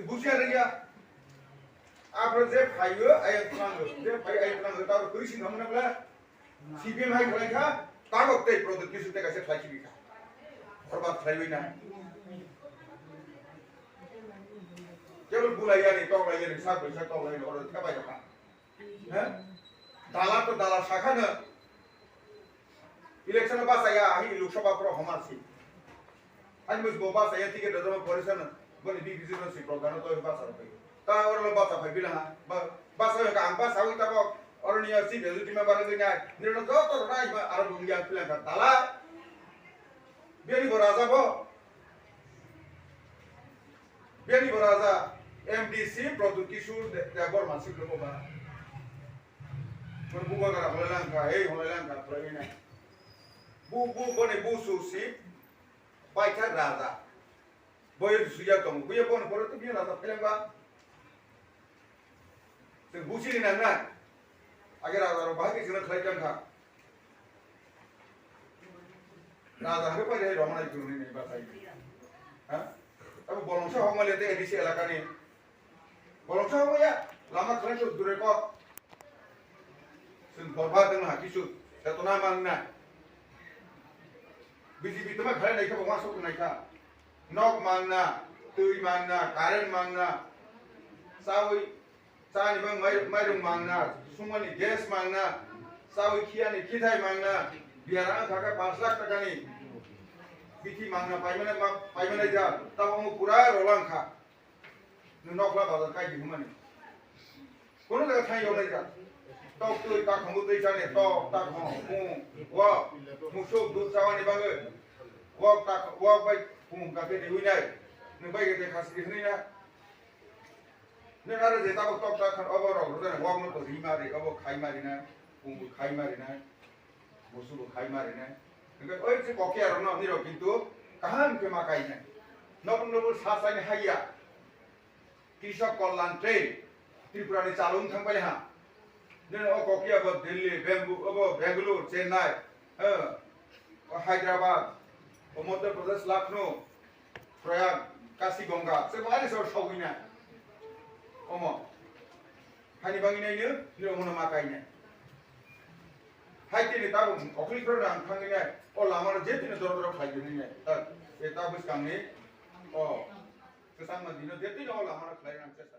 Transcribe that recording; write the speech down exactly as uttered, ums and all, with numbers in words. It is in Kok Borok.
Bujiya rwya. Aphro je phaio, ayang tlango. Je phaio, ayang tlango. Tabo twi sing khamna bla. C P M hai khlai kha, tabok tei product kisu tei kaisa khlai sini kha. Orba khlaiwi na. Kebel bulai yani, tok lai yani, sak bai sak tok lai yani, oro khabai kha. He? Dala to dala sakha no. Election basa ya, ahi Lok Sabha pro homar si. Ani mus bo basa ya ticket dodoma porisan, boni B P C no si program to basa pai. Ta oro lo basa pai bilang ha. Ba, basa ya ka ang basa wi ta bo, oro ni si de ti ma barang ni nai. Ni no joto ro nai ba aro bung ya bilang ka dala. Bini bo raja bo. Bini bo raja M D C Pradyut Kishore De-, Debbarma si ko ba. Bun bu ga ra hola lang ka, ei hola lang ka, pro ni nai. Bu, bu, boni bu su si. Paikha raja. Boyo suya tong. Buya bon poro tu biya raja peleng ba. Te busi ni nang na. Age raja ro bahagi sina khlai tang kha. Raja hare pai ro mana juni ni ba sai. Ha? Abo bolong sa hong male te A D C elaka ni. Bolong sa hong ya. Lama khlai tu dure ko. Chwng borba tongna kisu chetona mangna. B J P tongma khlai naikha bo uansuk naikha. Nok mangna, twi mangna, current mangna, chawi, chani bang mai-, mairung mangna, sumani gas mangna, chawi khiyani khithai mangna, biyar ang kha kha panch lakh takani bithi mangna paimani ma-, paimani ja, tamo pura rolang kha. Nwng nokla bazar kai di hwnmani. Kono jaga thai yonai ja. Tok twi takhongo twi chani, tok takhong, mung, wok, musuk, dud chawani bagwi. Wok tak-, wok bai pung kake di winai. Nwng bai kete khasi di hwnwi na. Nwng aro je tabuk tok takhon obo rok rwjani wok no to ri mari, obo khai mari na, pung khai mari na. Musubo khai mari nai. Hingke oi je kokiya rok no nirok kintu kaham khe ma kai nai. Nokno bo sa sai haiya. Krishok Kalyan Train Tripura ni chalung thang pai ha. Nini o kokiya bo Delhi, Bembu-, obo Bangalore, Chennai, eh, o Hyderabad, o Madhya Pradesh, Lucknow, Prayag, Kashi Ganga, se bo ani sor sogwi nai. Omo. Hani bangwi nai nini, nini omo no ma kai nai. Hai tini tabuk okli phano rang thangwi nai, o lama no je tini doro doro khlai di nai. Ta, e ta bwskang ni, o, kwchangma dino je tini o lama no khlai rang chesta.